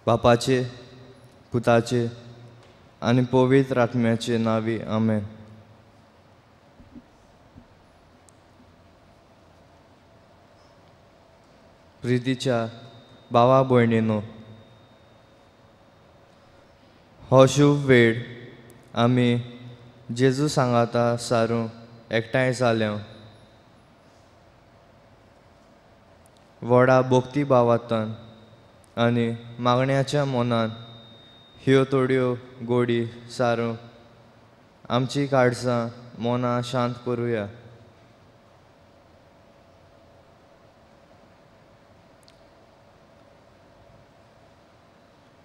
बापाचे, पुताचे आनी पवित्र आत्म्याचे नांवी, आमेन. प्रितीच्या भावा भयणीनो, हो शुभ वेळ आमी जेजू सांगाता सारूं एकठांय जाल्या. व्हडा भक्ती भावांतल्यान आनी मागण्याच्या मनान ह्यो थोड्यो गोडी सारूं आमची काळजां मनां शांत करुया.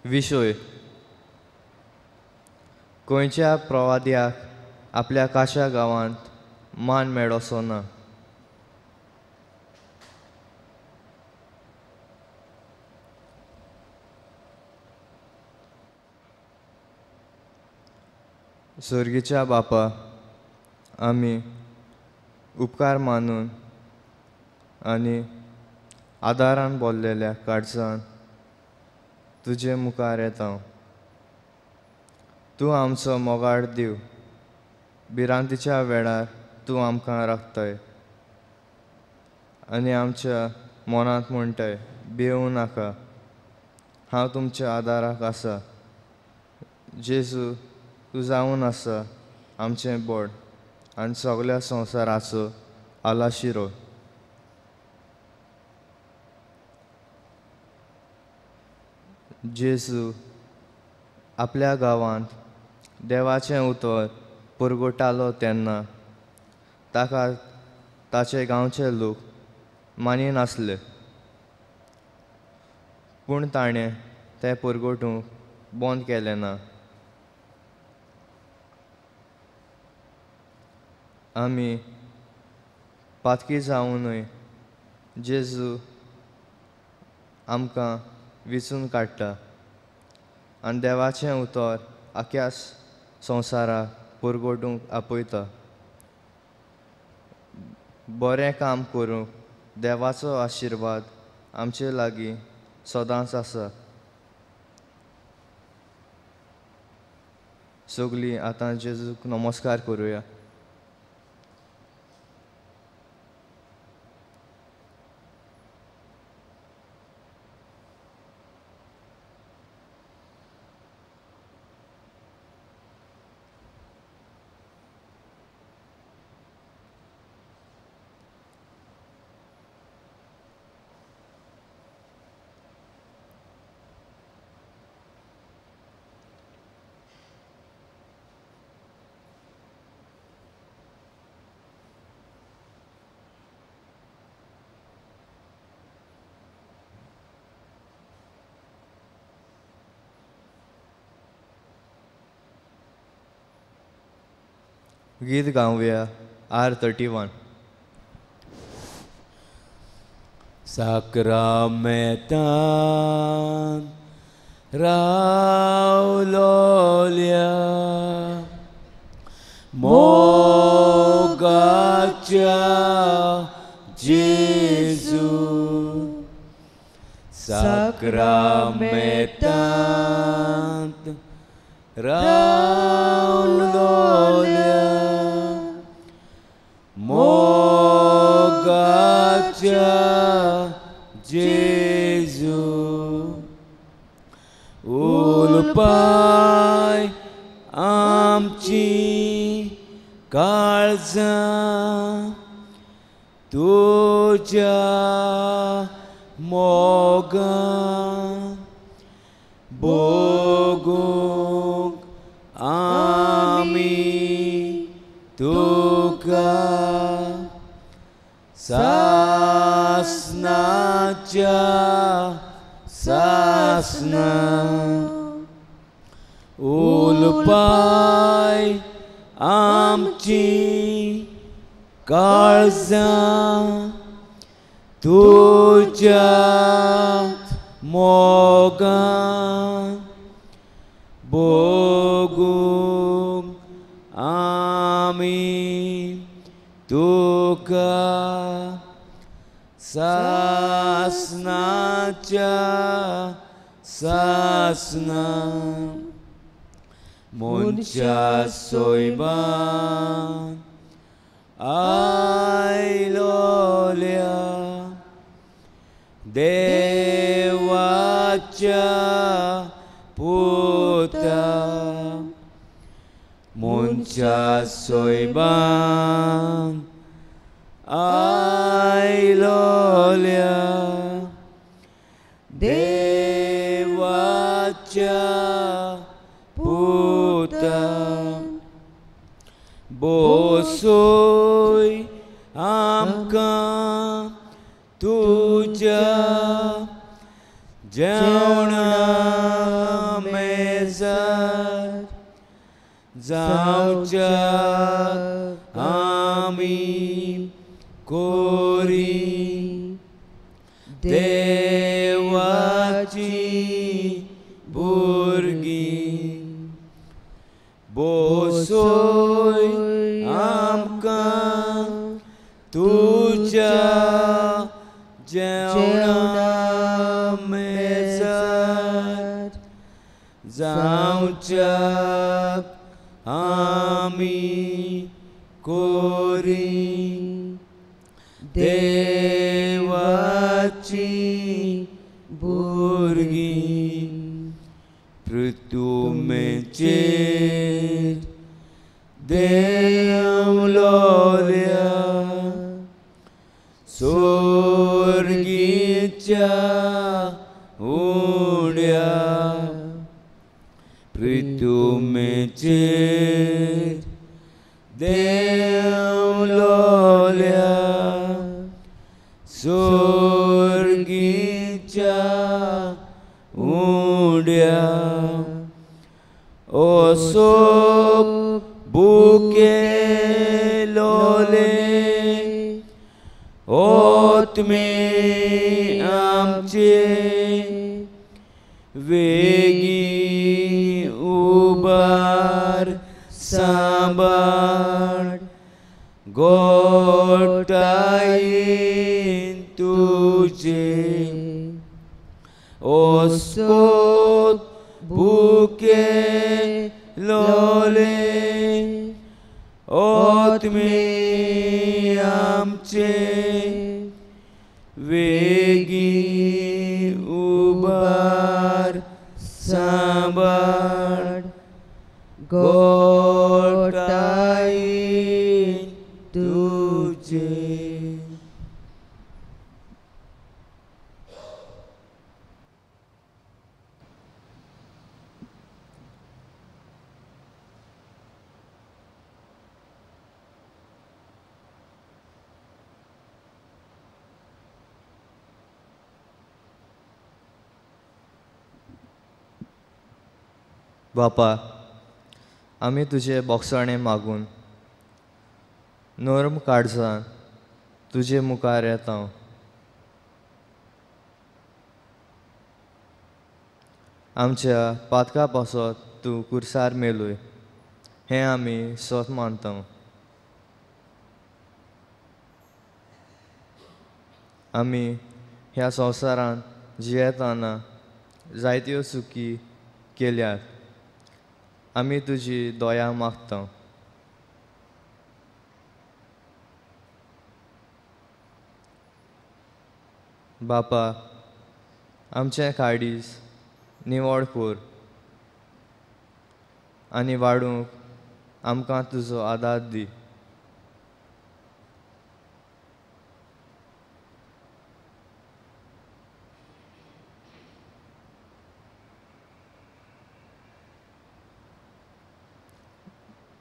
विशय: गोंयच्या प्रवाद्याक आपल्या काशा गांवांत मान मेळोसो ना. सर्गीच्या बापा, आमी उपकार मानून आनी आदारान बोल्लेल्या काळजान तुजे मुखार येता. तूं आमचो मोगाळ देव, भिरांतीच्या वेळार तूं आमकां राखताय आनी आमच्या मनांत म्हणटाय, भिवूं नाका, हांव तुमच्या आदाराक आसा. जेजू, तूं जावन आसा आमचें बोड आनी सगल्या संवसाराचो आलाशिरो. जेजू आपल्या गांवांत देवाचें उतर पुरगोटालो तेन्ना ताका ताचे गांवचे लोक मानिनासले, पूण ताणें तें पुरगोटूंक बंद केलें ना. आमी पातकी जावनूय जेजू आमकां विचून काडटा आनी देवाचें उतर आख्या संवसाराक पुरगोटूंक आपयता. बरें काम करूंक देवाचो आशिर्वाद आमचे लागीं सदांच आसा. सगलीं आतां जेजूक नमस्कार करुया. गीत गावया R31. साक्रामेंतान रावलोल्या मोगाच्या जेजू, साक्रामेंतान रावलोल्या मोगाच्या जेजू, उलपाय आमची काळजां तुज्या मोगान भोगूंक आमी तुका सासनाच्या सासना. उलपाय आमची काळजां तुज्या मोगान भोगूंक आमी तुका सासनाच्या सासना मनशा सोयबान आयलोल्या देवाच्या पुता मनशा सोयबान आयलोल्या देवाच्या पुता बोसोय आमकां तुज्या जेवणा मेजार जावच्याक आमी कोरी देवाची भुरगीं बोसोय आमकां तुज्या जेवणा मेजार जावच्याक आमी कोरी देवाची भुरगीं पृथ्वीचेर देंवलोल्या सोर्गीच्या उड्या पृथ्वीचेर देंवलोल्या सोर्गीच्या उड्या ओसो बुकेलोले ओतमे आमचे वेगी उबार सांबाळ गोटायेन तुजे ओसकोत बुकेलोले ओतमे आमचे वेगी उबार सांबाळ गोटायेन तुजे. बापा, आमी तुजे बोगसाणे मागून नर्म काळजान तुजे मुखार येता. आमच्या पातका पासत तूं कुर्सार मेलोय हें आमी सत मानता. आमी ह्या संवसारांत जियेतना जायत्यो चुकी केल्यात. आमी तुजी दया मागता. बापा, आमचें काळीज निवळ कर आनी वाडूंक आमकां तुजो आदार दी.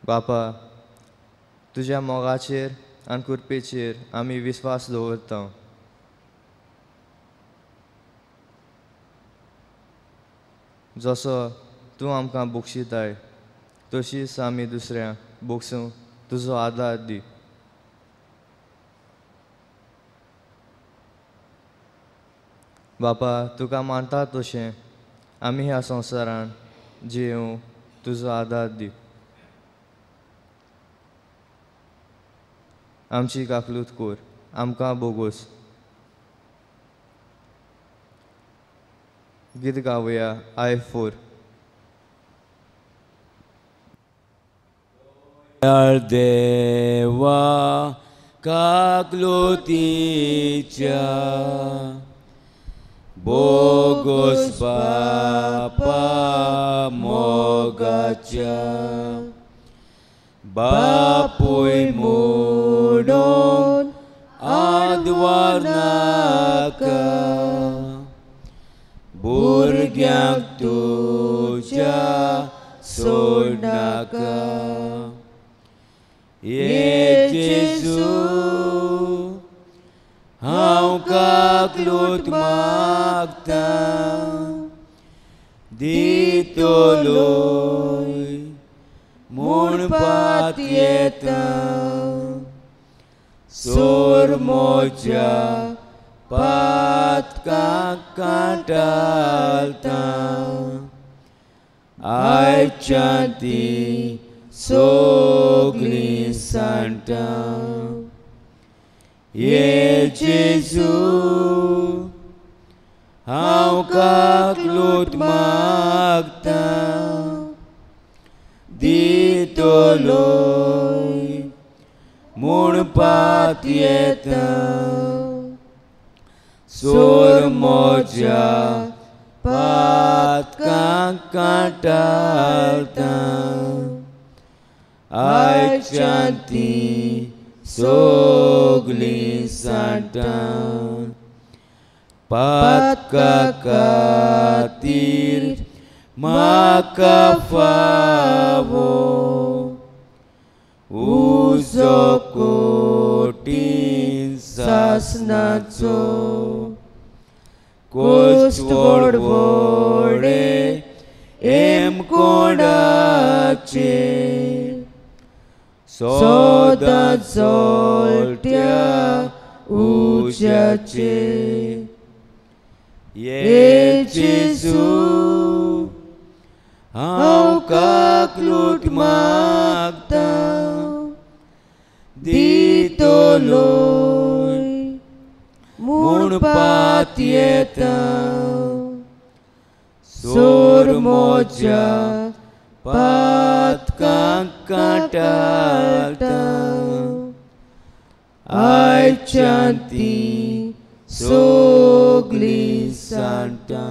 बापा, तुज्या मोगाचेर आनी कृपेचेर आमी विस्वास दवरता. जसो तूं आमकां बक्षिताय तशीच आमी दुसऱ्यांक बक्षूंक तुजो आदार दी. बापा, तुका मानता तशें आमी ह्या संवसारांत जियेवंक तुजो आदार दी. आमची काकलूत कर, आमकां बोगोस. गीत गावया I4. देवा काकलुतीच्या बोगोस बापा मोगाच्या बापूय म्हणून आदवार नाका भुरग्यांक तुज्या सोडनाका. ये जेजू हांव काकलूत मागता दितलोय म्हूण पातयेता सोर म्हज्या पातकांक कांटालता आयच्यान ती सगळीं सांडटा. ये जेजू हांव काकलूत मागता दितलोय म्हूण पातयेता सोर म्हज्या पातकांक कांटालता आयच्यान ती सगळीं सांडटा. पातका खातीर म्हाका फावो उजो कोटीन सासनाचो कोश्ट व्हड व्हडे एमकोंडाचे सदां जळट्या उज्याचे. ये जेजू हांव काकलूत मागता दितलोय म्हूण पातयेता सोर म्हज्या पातकांक कांटालता आयच्यान ती सगळीं सांडटा.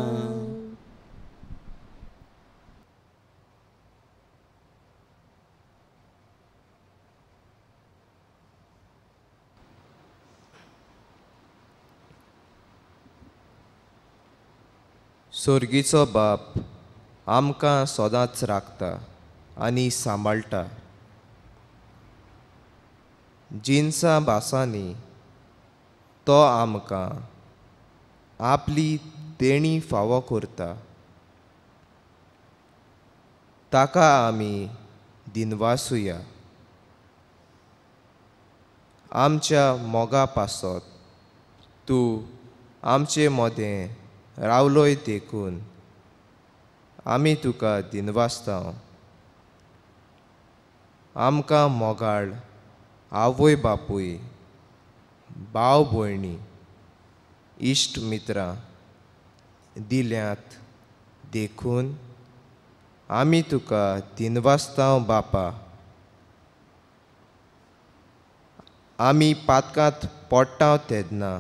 सोर्गीचो बाप आमकां सदांच राखता आनी सांबाळटा. जिनसां भासांनी तो आमकां आपली देणी फावो करता. ताका आमी दिनवासुया. आमच्या मोगा पासत तूं आमचे मदें रावलोय देखून आमी तुका दिनवासता. आमकां मोगाळ आवय बापूय भाव भयणी इश्ट मित्रां दिल्यात देखून आमी तुका दिनवासता बापा. आमी पातकांत पडटा तेन्ना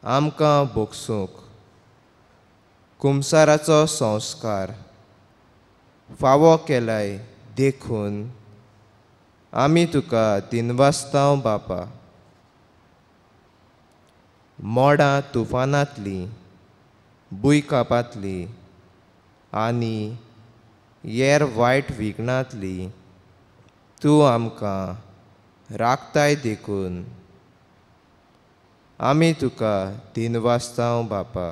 आमकां भोगसूंक कुमसाराचो संस्कार फावो केलाय देखून आमी तुका दिनवासता बापा. मोडां तुफानांतली भुंयकांपांतली आनी हेर वायट विघ्नांतली तूं आमकां राखताय देखून आमी तुका दिनवासता बापा.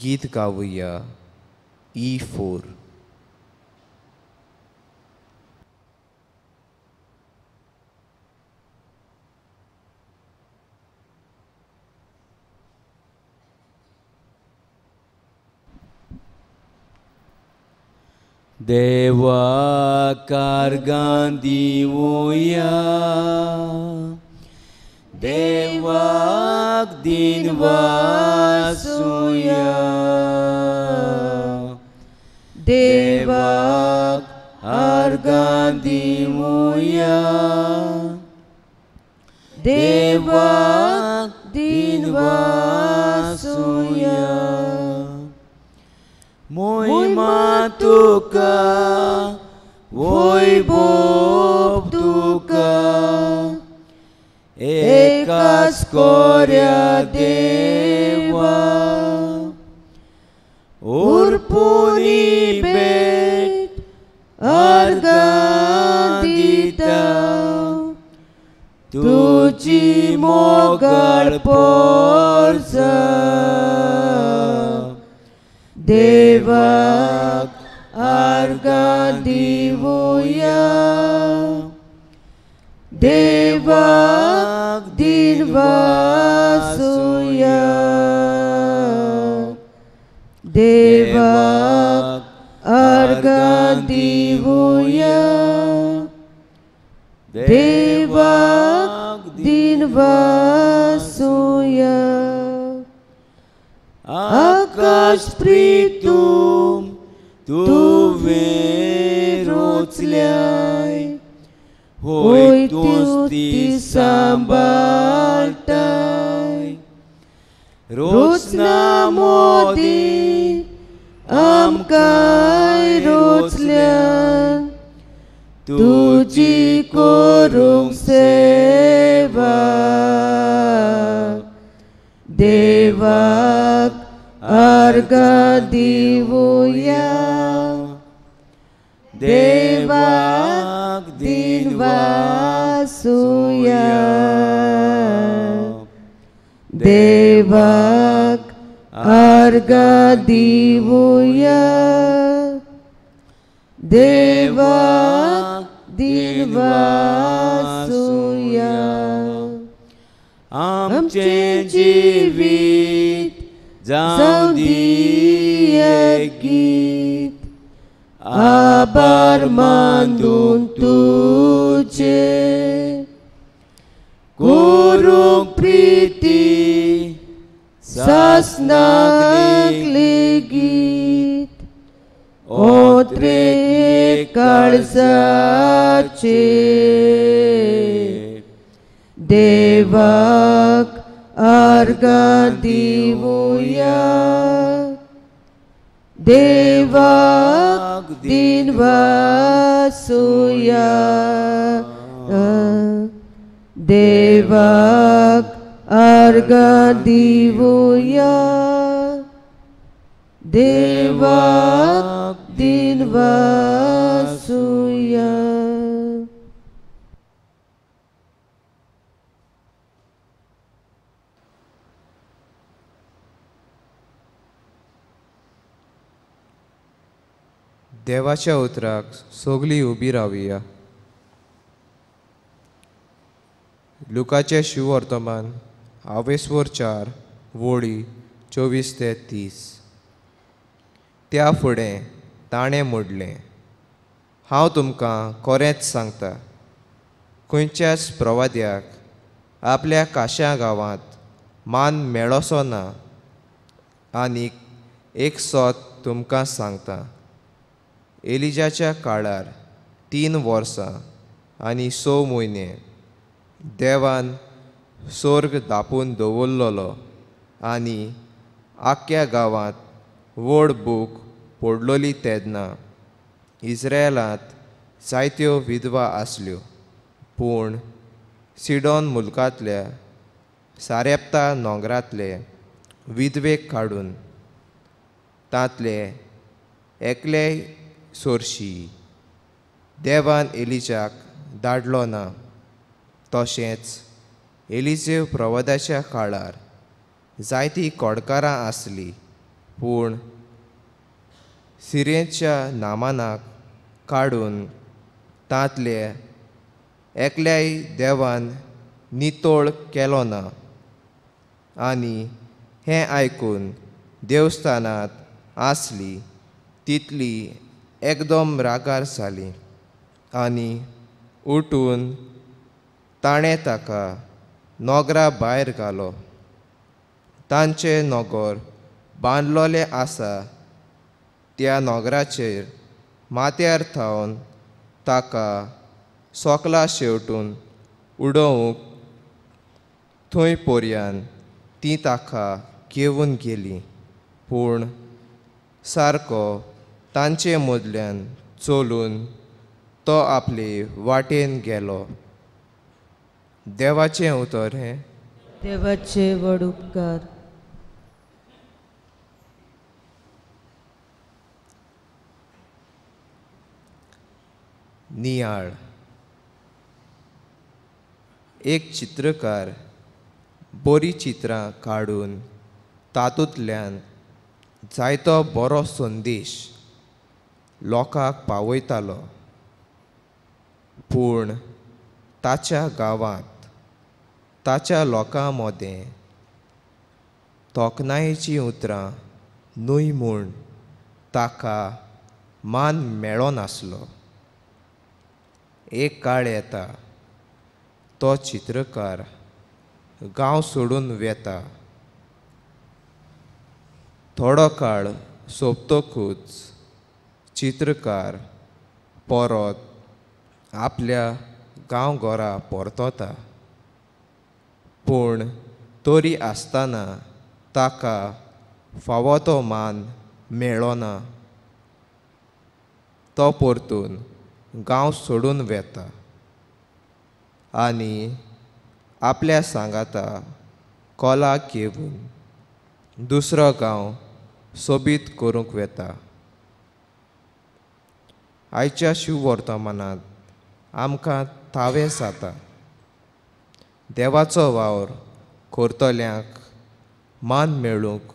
गीत गावया E4. देवा कारगां दिवया देवाक दिनवासुया, देवाक आर्गां दिवया, देवाक दिनवासुया। मोहिमा तुका वैभव तुका, एकाच कोऱ्या देवा, उर्पुनी भेट आर्गां दिता, तुजी मोगाळ पोरसा, देवाक आर्गां दिवया, देवाक दिनवासुया, देवाक आर्गां दिवया, देवाक दिनवासुया। आकाश प्रीतूम तुवें रोचल्याय, होय तुस्ती सांबाळटाय, रोचना मोदी आमकांय रोचल्यान, तुजी करूंक सेवा, देवाक आर्गां दिवया, देवाक दिनवासुया, देवाक आर्गां दिवया, देवाक दिनवासुया। आमचें जिवीत जावं दी एक गीत, आभार मानून तुजे, करूंक प्रिती सासनाक लेगीत, ओत्रे काळजाचे, देवाक आर्गां दिवया, देवाक दिनवासुया, देवाक आर्गां दिवया, देवाक दिनवासुया। देवाच्या उतराक सगळीं उबी रावया। लुकाचें शुवर्तमान आवेस्वर 4 वळी 24 ते 30। त्या फुडें ताणें म्हणलें, हांव तुमकां खरेंच सांगता, खंयच्याच प्रवाद्याक आपल्या काश्या गांवांत मान मेळोसो ना। आनीक एक सोत तुमकां सांगता, एलिजाच्या काळार 3 वर्सां आनी 6 म्हयने देवान सोर्ग दापून दवरलेलो आनी आख्ख्या गांवांत व्हड भूक पडलोली। तेन्ना इस्रायलांत जायत्यो विधवा आसल्यो, पूण सिडोन मुलकांतल्या सारेप्ता नोंगरांतले विधवेक काडून तांतले एकले सोरशी देवान एलिजाक धाडलो ना। तशेंच एलिजेव प्रवादाच्या काळार जायतीं कोडकारां आसलीं, पूण सिरेच्या नामानाक काडून तांतले एकल्याय देवान नितोळ केलो ना। आनी हें आयकून देवस्थानांत आसली तितली एकदम रागार जाली आनी उठून ताणें ताका नोगरा भायर घालो. तांचें नोगोर बांदलोलें आसा त्या नोगराचेर माथ्यार थावन ताका सोकला शेवटून उडोवंक थंय पोरयान ती ताका घेवन गेली. पूण सारको तांचे मदल्यान चलून तो आपले वाटेन गेलो. देवाचें उतर हें. देवाचे व्हड उपकार. नियाळ. एक चित्रकार बरी चित्रां काडून तातूंतल्यान जायतो बरो संदेश लोकांक पावयतालो. पूण ताच्या गांवांत ताच्या लोकां मदें तोखणायेचीं उतरां न्हय म्हूण ताका मान मेळनासलो. एक काळ येता तो चित्रकार गांव सोडून वेता. थोडो काळ सोंपतकूच चित्रकार परत आपल्या गांवघरा परतता. पूण तरी आसतना ताका फावो तो मान मेळना. तो परतून गांव सोडून वेता आनी आपल्या सांगाता कोला घेवन दुसरो गांव सोबीत करूंक वेता. आयच्या शिववर्तमानांत आमकां थावें जाता. देवाचो वावर करतल्यांक मान मेळूंक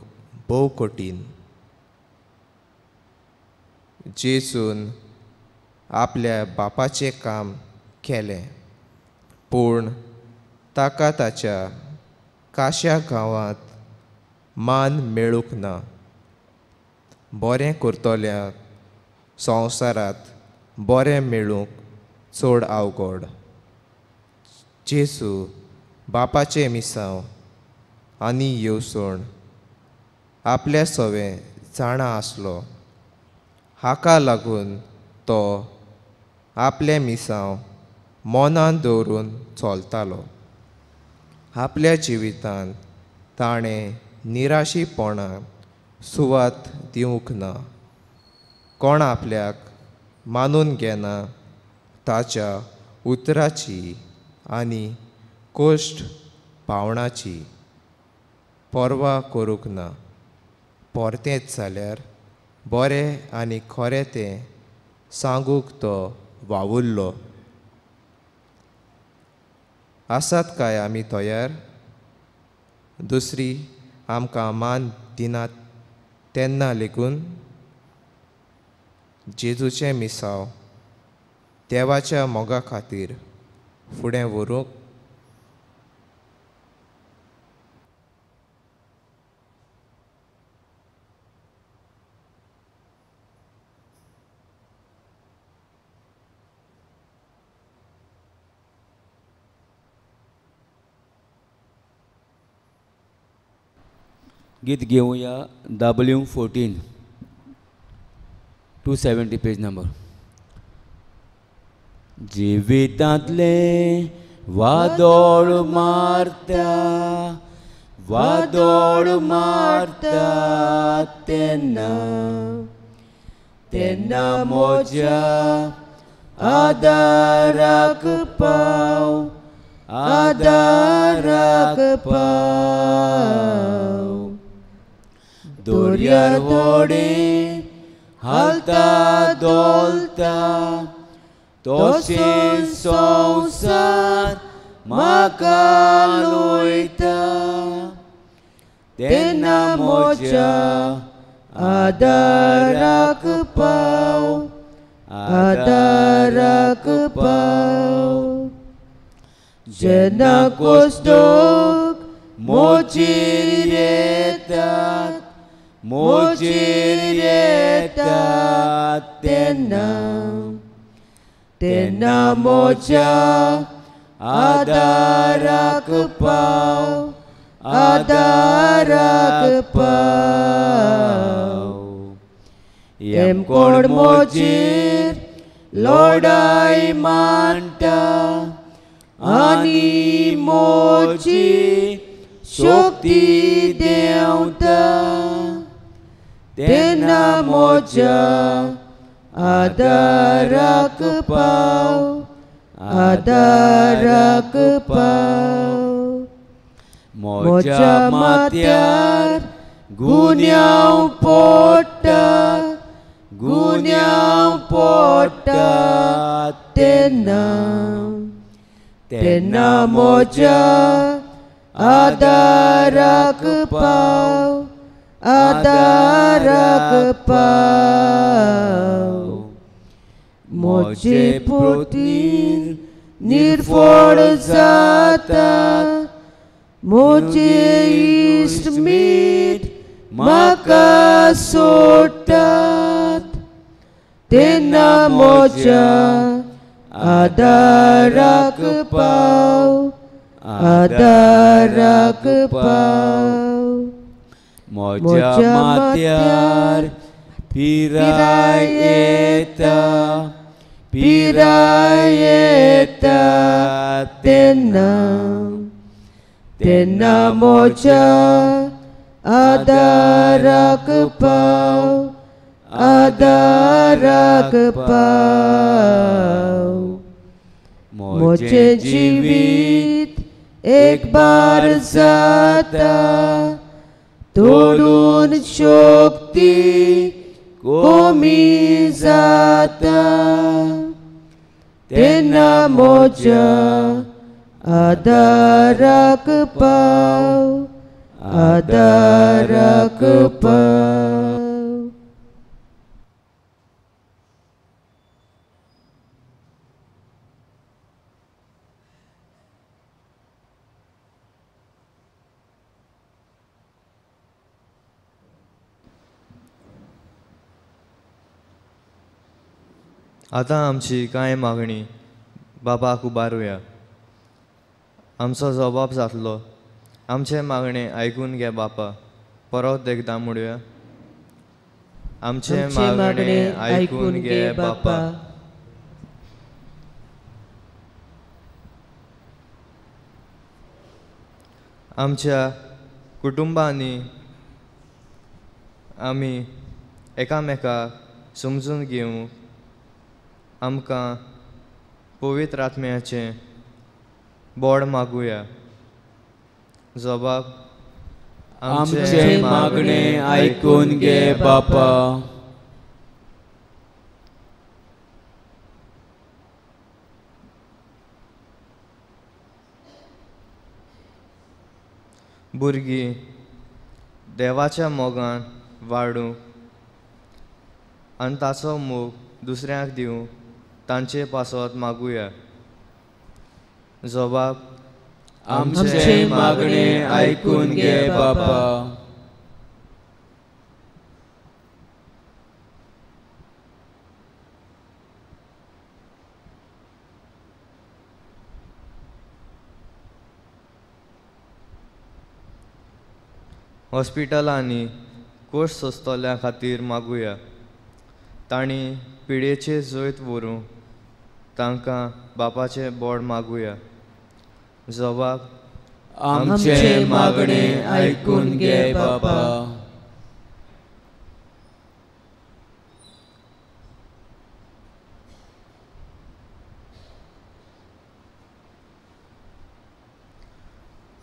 भोव कठीण. जेजून आपल्या बापाचें काम केलें, पूण ताका ताच्या काश्या गांवांत मान मेळूंक ना. बरें करतल्यांक संवसारांत बरें मेळूंक चड अवघड. जेजू बापाचें मिसांव आनी येवसण आपल्या सवें जाणा आसलो. हाका लागून तो आपलें मिसांव मनान दवरून चलतालो. आपल्या जिवितांत ताणें निराशीपणाक सुवात दिवंक ना. कोण आपल्याक मानून घेना ताच्या उतराची आनी कोश्ट पावणाची पर्वा करूंक ना. परतेंच जाल्यार बरें आनी खरें तें सांगूंक तो वावुरलो. आसात काय आमी तयार? दुसरी आमकां मान दिनात तेन्ना लेगून जेजूचें मिसांव देवाच्या मोगा खातीर फुडें व्हरूंक. गीत घेवया W14 270 page number. जिवितांतलें वादोळ मारता, वादोळ मारता तेन्ना, तेन्ना म्हज्या आदाराक पाव, आदाराक पाव. दर्यार व्हडें हालता डोलता, तशें संवसार म्हाका लोयता, तेन्ना म्हज्या आदाराक पाव, आदाराक पाव. जेन्ना कोश्टोक मोचेर येतात, मोचेर येतात तेन्ना, तेन्ना म्हज्या आदाराक पाव, आदाराक पाव। येम कोण मोजेर लोडाय मांडटा आनी मोजी शक्ती देंवता, तेन्ना मोज्या आदाराक पाव, आदाराक पाव। मोज्या माथ्यार गुन्यांव पडटा, गुन्यांव पडटा तेन्ना, तेन्ना मोज्या आदाराक पाव, आदाराक पाव। मोजे पोतीन निर्फळ जाता, मोजे इश्ट म्हाका सोडटात, तेन्ना मोज्या आदाराक पाव, आदाराक पाव। मोज्या माथ्यार पिराय येता, पिराय येता तेन्ना, तेन्ना मोज्या आदाराक पाव, आदाराक पाव। मोजें जिवीत एक बार जाता, तोडून शक्ती कमी जाता, तेन्ना मोज्या आदाराक पाव, आदाराक पाव। आतां आमची कांय मागणी बाबाक उबारुया। आमचो जबाब जातलो, आमचें मागणें आयकून घे बापा। परत एकदां म्हणुया, आमचें मागणें आयकून घे बापा। आमच्या कुटुंबांनी आमी एकामेकाक समजून घेवंक आमकां पवित्र आत्म्याचें बोड मागुया। जबाब, आमचें मागणें आयकून घे बापा। भुरगीं देवाच्या मोगान वाडूंक आनी ताचो मोग दुसऱ्यांक दिवंक तांचे पासत मागुया। जबाब, आमचें मागणें आयकून घे बापा। हॉस्पिटलांनी कोश सोंसतल्या खातीर मागुया। तांणी पिडेचें जैत व्हरूंक तांकां बापाचें बोड मागुया। जबाब, आमचें मागणें आयकून घे बापा।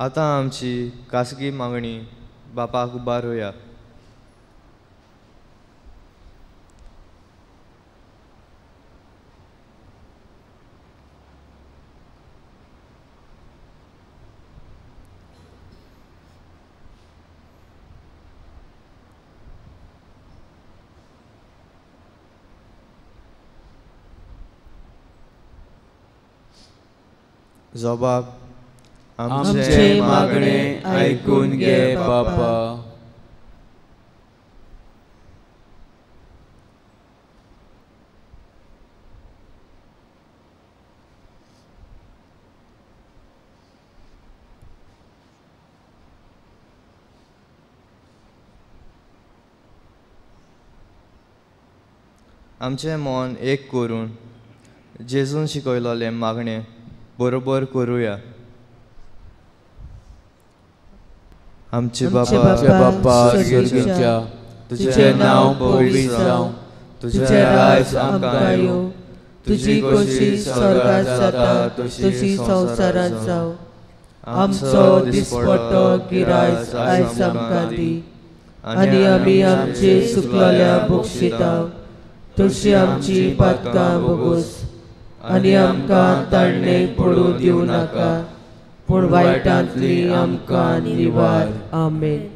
आतां आमची खासगी मागणी बापाक उबारुया। जबाब, आमचें मागणें आयकून घे बापा। आमचें मन एक करून जेजून शिकयलोलें मागणें बरोबर करुया. आमचे बापा स्वर्गीच्या, तुझें नांव पवित्र जावं, तुझें राज आमकां येवं, तुजी खोशी स्वर्गात जाता तशी संवसारांत जावं. आमचो दिसपट्टो गिरायस आयज आमकां दी आनी आमी आमचे सुकलेल्या बक्षिता तशी आमची पातकां भोगोस आनी आमकां ताळणे पडूं दिवं नाका, पूण वायटांतली आमकां निवार. आमेन.